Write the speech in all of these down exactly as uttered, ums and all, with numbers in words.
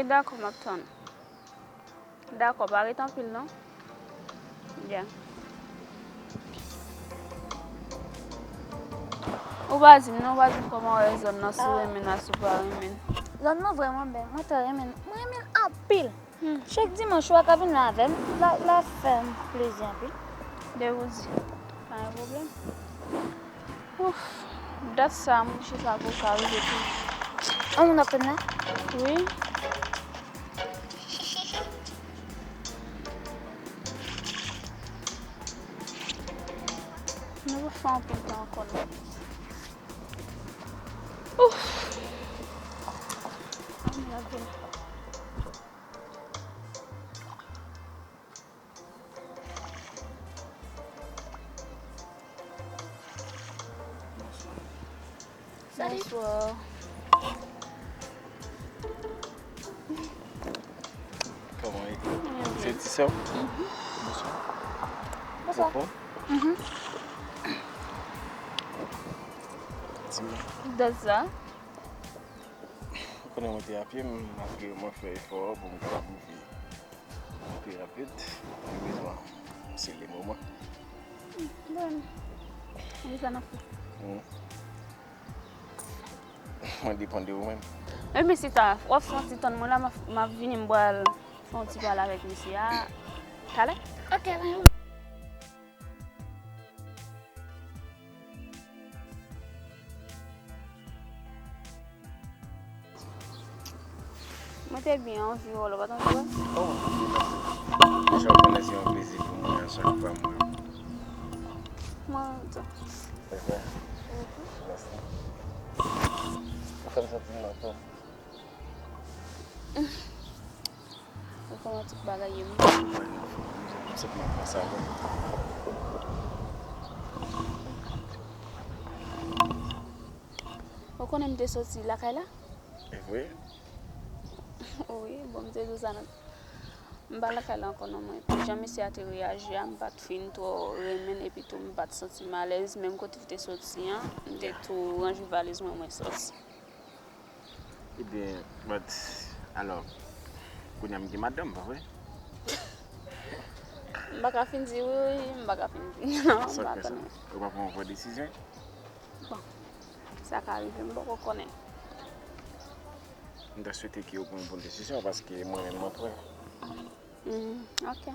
Dakò, m ap tann. Dakò, pa ret anpil non. Byen. Ou pa di m non, ou pa di m kòman w wè zòn nan, si w renmen l a, si w pa renmen l. Zòn nan vrèman bèl, mwen trè renmen l. Mwen renmen l anpil. Hmm. Chak dimanch ou a ka vin la avè m, la, la fè m plezi anpil. Depi w di, pa gen pwoblèm. Ouf, dat sa, mwen chita pou ka rive tou. An moun ap tann la? Wi. Nou pa fè anpil tan ankò non. Ouf. An moun ap vin. Salut. Bonsoir. Kòman e? Se ti sè w? Bonswa. Bonswa. Ou fò? Mhm. Di m. Dat sa? Ou konnen mwen te a pye, m, malgre mwen fè efò pou m kapab rive pi rapid. Erezman, se le moman. Bon. Mwen deja nan fou. Hmm. Mwen depann de ou menm. Ebyen, si ta, w ap fè yon ti tann mwen la, m ap, m ap vini, m pral fè yon ti pale avèk mesye a. Talè? Ok, bye. Mwen te byen anvi wè w la, w pa t anvi wè? Oh, wi, mèsi. Deja, w konnen se yon plezi pou mwen a chak fwa m wè w. Mwen menm tou. Se vre? Mhm. Mèsi. Ou fè m santi m nan tan. Ou konnen tout bagay ye m. M santi m ap panse avè w. Ou konnen m te soti lakay la? E vre? Wi, bon, m te di w sa nan, m pa lakay la ankò non, mwen. Jan mesye a te reyaji a, m pa t fin twò renmen l, epi tou m pa t santi m alèz, menm kote l te soti an, m te tou ranje valiz mwen, mwen soti. Ebyen, but, alò, kounye a m gen madanm, pa vre? M pa ka fin di wi, wi, m pa ka fin di non, m pa konnen. Ou pa pran yon vrè desizyon? Bon, sa ka rive, m poko konnen. M ta swete ke ou pran yon bon desizyon, paske mwen menm mwen prè. Hmm, ok.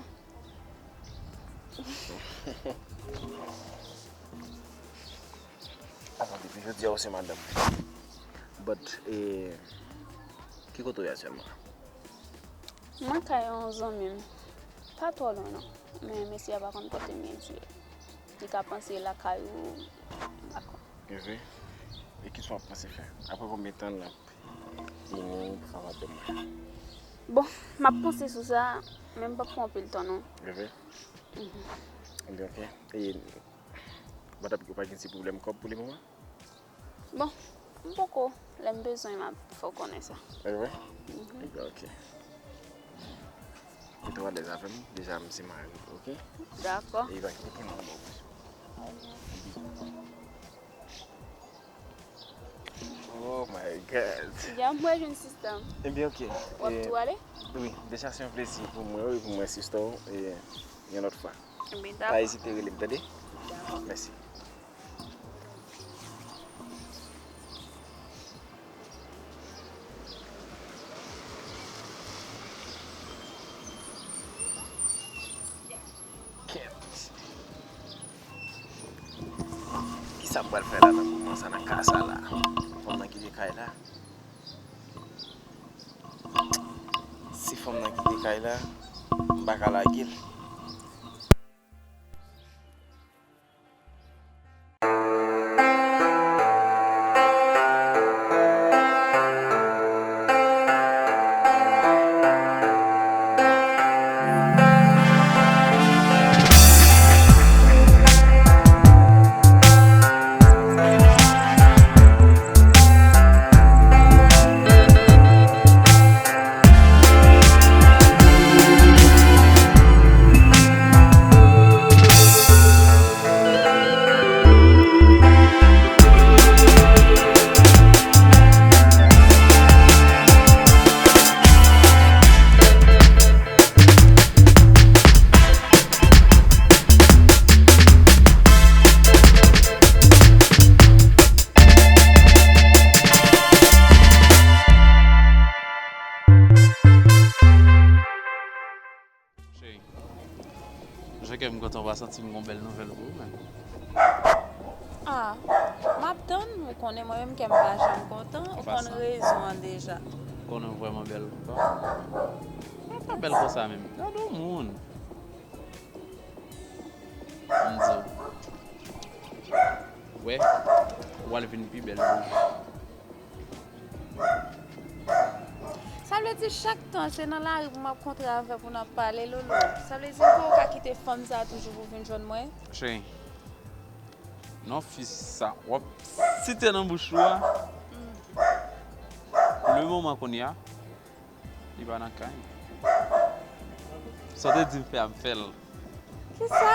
Apa, depi jodi a, ou se madanm mwen. But, e, ki kote w ye aktyèlman? Mwen kay yon zanmi m. Pa twò lwen, non. Men mesye a pa konn kote m ye, di. Li ka panse lakay ou, m pa konn. E vre? E kisa w ap panse fè? Apre konbyen tan l ap vini pou fè madanm mwen? Bon, m ap panse sou sa, men m p ap pran anpil tan, non. E vre? Mhm. Ebyen, ok. E, Badap, ou pa gen ti pwoblèm kòb pou le moman? Bon, m poko. Lè m bezwen, m ap fè w konnen sa. E vre? Mhm. Ebyen, ok. Mete w alèz avè m, deja m se mari w, ok? Dakò. E pa kite ken mwen bon. Oh my God. Ya, m wè jwenn sista m. Ebyen, ok. W ap tou ale? Wi, deja se yon plezi pou mwen, wi, pou mwen, sista w, e yon lòt fwa. Ebyen, dakò. Pa ezite rele m, tande? Dakò. Mèsi. Kèt. Kisa m pral fè la nan moman sa, nan ka sa la? Fanm nan kite kay la. Si fanm nan kite kay la, m pa ka lage l. Ti m gon bèl nouvèl pou ou menm. Ah, m ap tann, ou konnen mwen menm kè m pa janm kontan, ou konn rezon an deja. Ou konnen w vrèman bèl konsa. Ou pa bèl konsa menm. Gade yon moun. M di w. Wè, ou al vin pi bèl toujou. Sa vle di chak tan se nan lari pou m ap kontre avè w pou n ap pale, Lolo. Sa vle di m poko ka kite fanm sa a toujou pou vin jwenn mwen? Cheri, non fi sa w ap site nan bouch ou a, pou le moman kounye a, li pa nan kay. Sa w te di m fè a, m fè l. Kisa?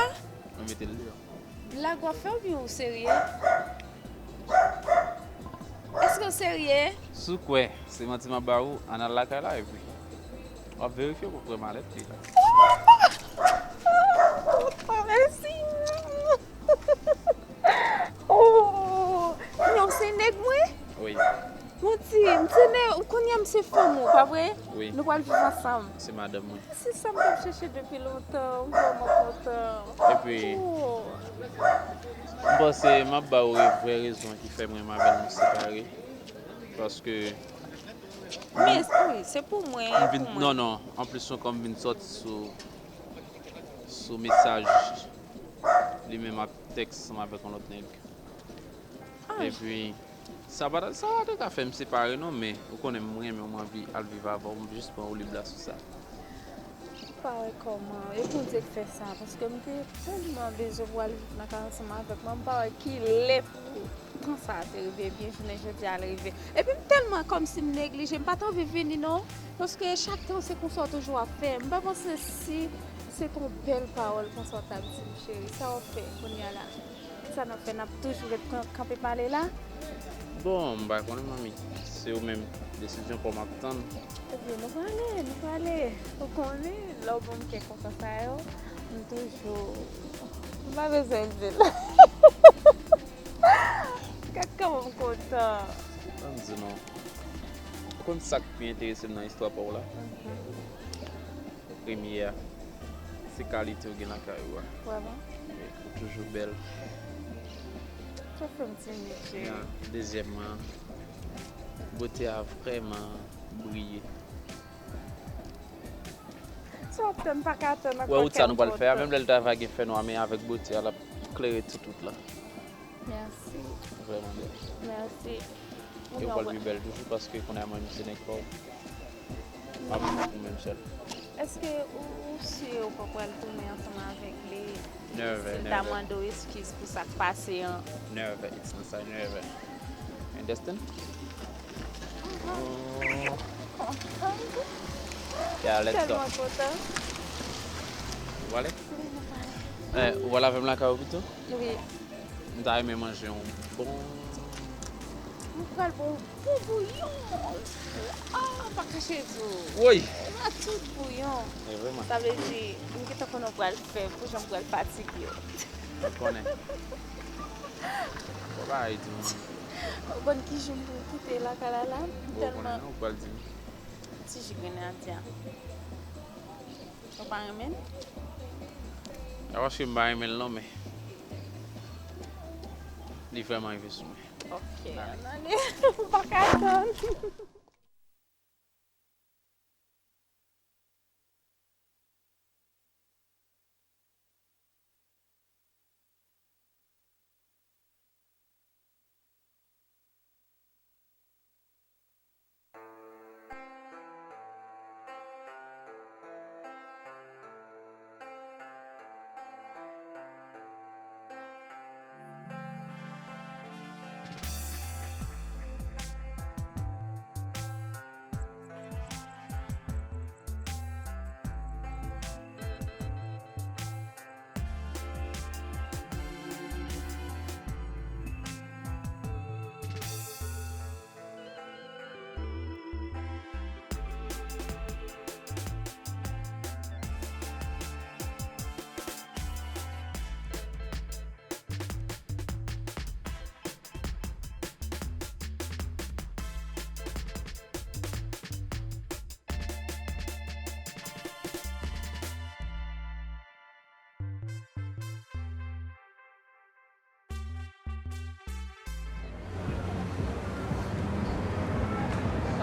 Mwen mete l deyò. Blag w ap fè oubyen ou serye? Èske w serye? Si w kwè se manti m ap ba ou, ann al lakay la epi w ap verifye pou w kwè malèt li la. Mèsi. Oh, non, se nèg mwen? Wi. Manti, m se nèg, kounye a m se fanm ou, pa vre? Wi. Nou pral viv ansanm. Se madanm mwen. Se sa m t ap chèche depi lontan, m vrèman kontan. Epi, oh, m panse m ap ba ou vrè rezon ki fè mwen m avè l nou separe. Paske men, wi, se pou mwen, m vin, pou mwen. Non, non, anplis ankò m vin sòti sou, sou mesaj li menm ap tèks ansanm avèk yon lòt nèg. Ah. Epi, sa pa ta, sa pa ta ka fè m separe non, men ou konnen m renmen w, m anvi al viv avè w, m jis pran woulib la sou sa. M pa wè kòman, e Bondye k fè sa, paske m te tèlman bezwen pou al viv nan kay ansanm avèk mwen, m pa wè ki lè pou tan sa a te rive, ebyen jounen jodi a l rive. Epi m tèlman kòmsi m neglije, m pa t anvi vini non, paske chak tan se konsa w toujou ap fè. M pa panse si se t on bèl pawòl konsa w t ap di m, cheri, sa w ap fè kounye a la? Sa n ap fè, n ap toujou ret kan-, kanpe pale la? Bon, m pa konnen, manmi. Se ou menm, desizyon pa w m ap tann. Ebyen, nou prale, nou prale. Ou konnen, lè w ban m kè konsa sa yo, m toujou, m pa bezwen di l. Gad kòman m kontan. Ban m di w non. Ou konn sa k pi enterese m nan istwa pa w la? Mhm. Premye a, se kalite w gen lakay ou a. Vrèman? Wi, ou toujou bèl. Sa fè m timid, cheri. Ya, dezyèmman, bote a vrèman briye. Sa w ap tann, pa ka tann ankò. Wè wout sa nou pral fè a, menm lè l ta va gen fènwa, men avèk bote a, l ap klere tout wout la. Mèsi. Vrèman bèl. Mèsi. E w pral pi bèl toujou paske kounye a mwen menm se nèg pa w. M ap viv pou mwen sèl. Èske ou, ou si ou pa pral tounen ansanm avèk li? Never, never. Si l ta mande w eskiz pou sa k pase an? Never, it's not, never. Understand? Mhm. Oh. Yeah, let's go. Tèlman kontan. Ou pale? Wi, nou pale. Eh, ou pral avè m lakay ou pito? Wi. M ta renmen manje yon bon. M pral ba w bon bouyon. Ah, m pa kache di w. Woy! M a tout bouyon. E vre, man. Sa vle di, m gentan konnen w pral fè pou jan m pral fatige w. Ou konnen. Bon bagay tou, man. Ou konn ki jou m pou kite lakay la la? M tèlman. Ou konnen, non, ou pral di m. Ti ji grennen an di a. Ou pa renmen l? A paske m pa renmen l non, men li vrèman rive sou mwen. Ok, ann ale. M pa ka tann.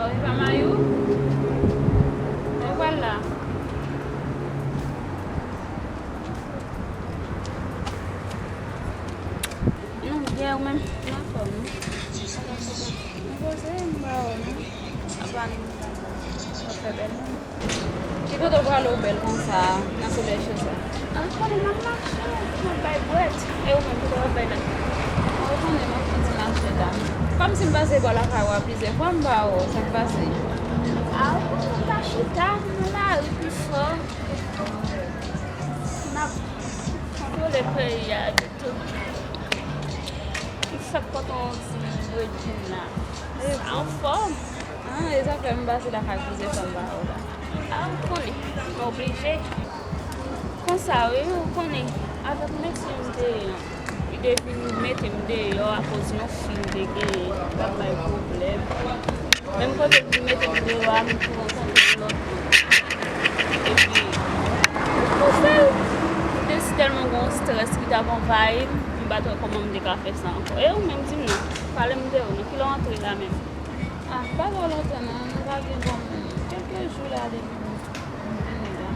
E pa Mayou? Mwen pral la. Non, byen, ou menm? Mwen anfòm, wi. Mwen poze, m ba ou, non. Apa, nou fè bèl, non? Ki kote w prale w bèl konsa, nan solèy cho sa? A, konnen m ap mache, m ap bay bwèt. E ou menm, kote w ap bay la? Ou konnen m ap fè ti mache la. Kòmsi m pase bò lakay ou a plizyè fwa, m pa wè w, sa k pase? A, ou konnen m pa chita nan lari pifò. M ap kontwole peyi a epitou. M fèk pote yon ti bredjin la. Anfòm. Ah, e sa fè m pase lakay plizyè fwa m pa wè w la. Ah, ou konnen, m oblije. Konsa, wi, ou konnen, avèk mesye m te ye an, li te vin mete m deyò akoz yon fi m te genyen, t ap bay pwoblèm. Menm kote l vin mete m deyò a, m tou rankontre yon lòt moun. Epi, m pouse l. M te si tèlman gen yon estrès ki t ap anvayi m, m pa t wè kòman m te ka fè sa ankò. E ou menm, di m non, pale m de ou, nan ki lè w antre la menm? Ah, pa twò lontan non, nou pa gen bon moun. Kèlke jou la depi m vini la.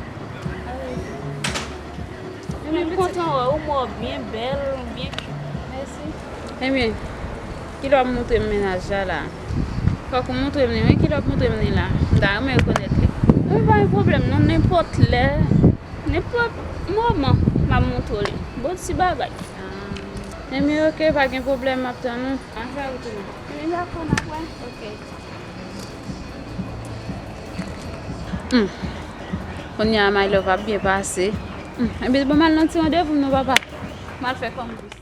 Ebyen, m kontan wè w, ou mò byen bèl, byen cute. Mèsi. Ebyen, kilè w ap montre m mennaj la la? Fòk ou montre m li, wi, kilè w ap montre m li la? M ta renmen rekonèt li. Wi, pa gen pwoblèm non, nenpòt lè, nenpòt moman, m ap montre w li. Bon ti bagay. Ebyen, oke, pa gen pwoblèm, m ap tann ou. Anfè ou tounen. Ebyen, dakò, n ap wè. Oke. Hmm. Kounye a, My Love ap byen pase. Hmm. Ebyen, bon, m al nan ti randevou m non, papa. M al fè kòm dous.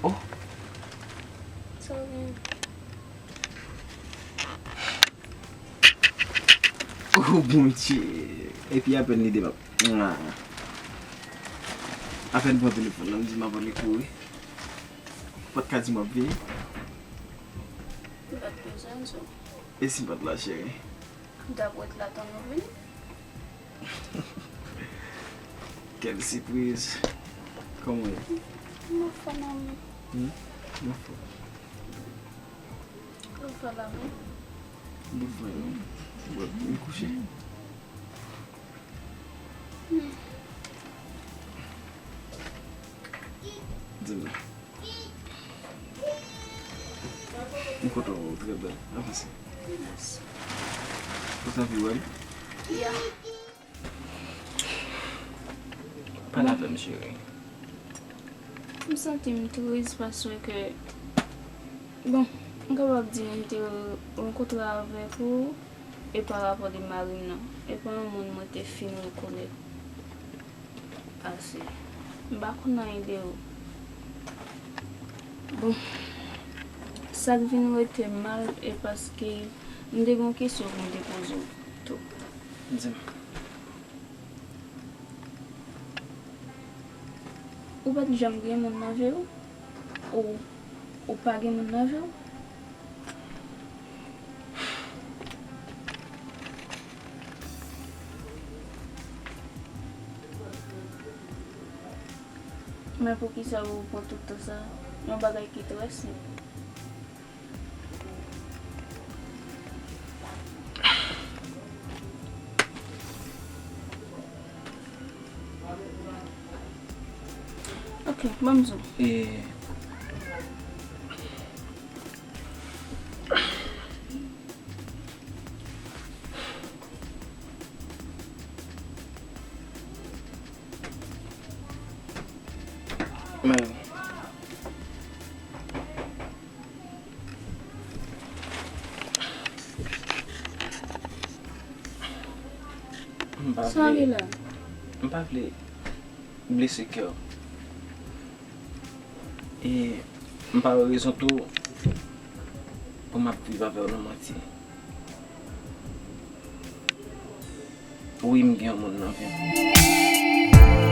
Oh. Sa w gen? Oh, Bondye. Epi apèn li te pa. Apèn pran telefòn nan, m di m ap ale kouri. Ou pa t ka di m w ap vini? M pa t bezwen di w. E si m pa t la, cheri? M t ap ret la tann ou vini. Quelle surprise! Kòman w ye? M anfòm, amour. Hmm? M anfòm. Ou fè la, non? M fè la. Ou wè, m kouche. Hmm. Di m non. M kontan wè w, trè bèl. Avanse. Mèsi. Ou t anvi wè m? Ya. Pale avè m, cheri. M santi m tris paske, bon, m kapab di m te rankontre avèk ou, e pa rapò de mari m nan. E pa yon moun mwen te fin rekonèt. Ase. M pa konn anyen de ou. Bon, sa k vin rete m mal e paske m te gen yon kesyon pou m te poze w tou. Di m. Ou pa t janm gen moun nan vi w? Ou, ou pa gen moun nan vi w? Men poukisa ou pran tout tan sa? Yon bagay ki trè senp. Ok, ban m di w. E, men, m pa vle, m pa vle blese kè w. E m pa wè rezon tou Pou m ap viv avè w nan manti. Wi, m gen yon moun nan vi m.